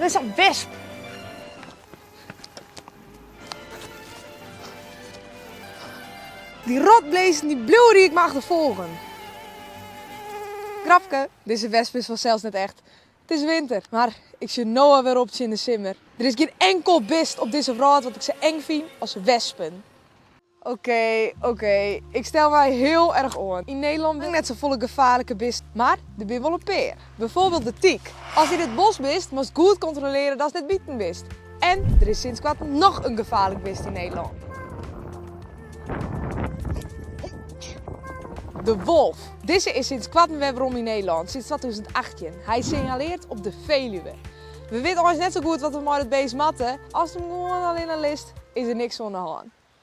Wer sa'n wesp. Dy rotbeesten dy bliuwe dy ek mar achterfolgen. Grapke, dizze wesp is fansels net echt. It is winter, mar ik sjoch no alwer op tsjin de simmer. Der is gjin enkel bist op dizze wrâld wat ik sa eng fyn as wespen. Oké, oké, ik stel my hiel erch oan. Yn Nederlân binne net safolle gefaarlike bisten, mar der binne wol in pear. Byfoarbyld de tyk. Ast yn it bosk bist, moatst goed kontrolearje datst net biten bist. En der is sinds koart noch in gefaarlik bist yn Nederlân. De wolf. Dizze is sinds koarten wer werom yn Nederlân, sinds 2018. Hy is sinjaleard op de Veluwe. We witte eins net sa goed wat we mei dat beest moatte. Ast him gewoan allinne litst, is der niks oan de hân.